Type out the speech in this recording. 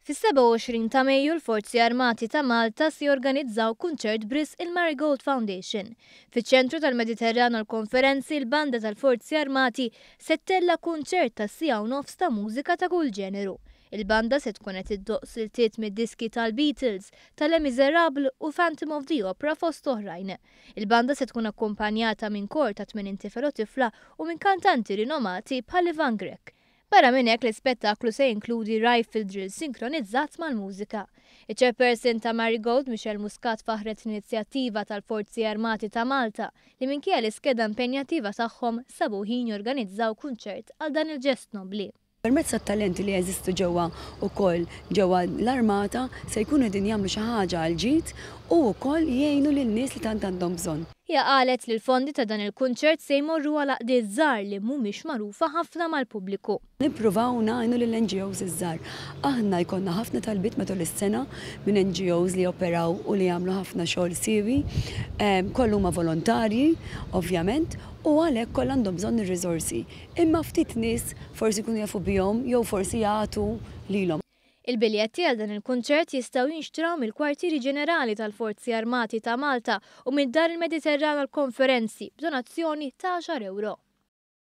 Fis-27 ta' Mejju l-Forzi Armati ta' Malta se jorganizzaw kunċert b'risq il-Marigold Foundation. Fiċ-Ċentru tal-Mediterran għall-Konferenzi l-Banda tal-Forzi Armati se ttella' kunċert ta' siegħa u nofs ta' mużika ta' kull ġeneru. Il-banda se tkun qed iddoqq siltiet mid-diski tal-Beatles, ta' Les Miserables u Phantom of the Opera fost oħrajn. Il-banda se tkun akkumpanjata minn kor ta' 80 tifel u tifla u minn kantanti rinomati bħal Ivan Grech. Barra minn hekk l-ispettaklu se jinkludi rifle drill sinkronizzat mal-mużika. Iċ-chairperson ta' Marigold, Michelle Muscat faħret l-inizjattiva tal-Forzi Armati ta' Malta li minkejja l-iskeda impenjattiva tagħhom sabu ħin jorganizzaw kunċert għal dan il-ġest nobbli. Permezz tat-talenti li jeżistu ġewwa wkoll ġewwa l-armata se jkunu qegħdin jagħmlu xi ħaġa għall-ġid u wkoll jgħinu lin-nies li tant għandhom bżonn. Hija qalet li l-fondi ta' dan il-kunċert se jmorru għal għaqdiet żgħar li mhumiex magħrufa ħafna mal-pubbliku. Nippruvaw ngħinu lill-NGOs iż-żgħar. Aħna jkollna ħafna talbiet matul is-sena minn NGOs li joperaw u li jagħmlu ħafna xogħol siewi. Kollha huma volontarji, ovvjament, u għalhekk kollha għandhom bżonn ir-riżorsi. Imma ftit nies forsi jkunu jafu bihom jew forsi jagħtu lilhom. Il-biljetti għal dan il-kunċert jistgħu jinxtraw mill-Kwartieri Ġenerali tal-Forzi Armati ta' Malta u mid-Dar il-Mediterran għall-Konferenzi b'donazzjoni ta' għaxar ewro.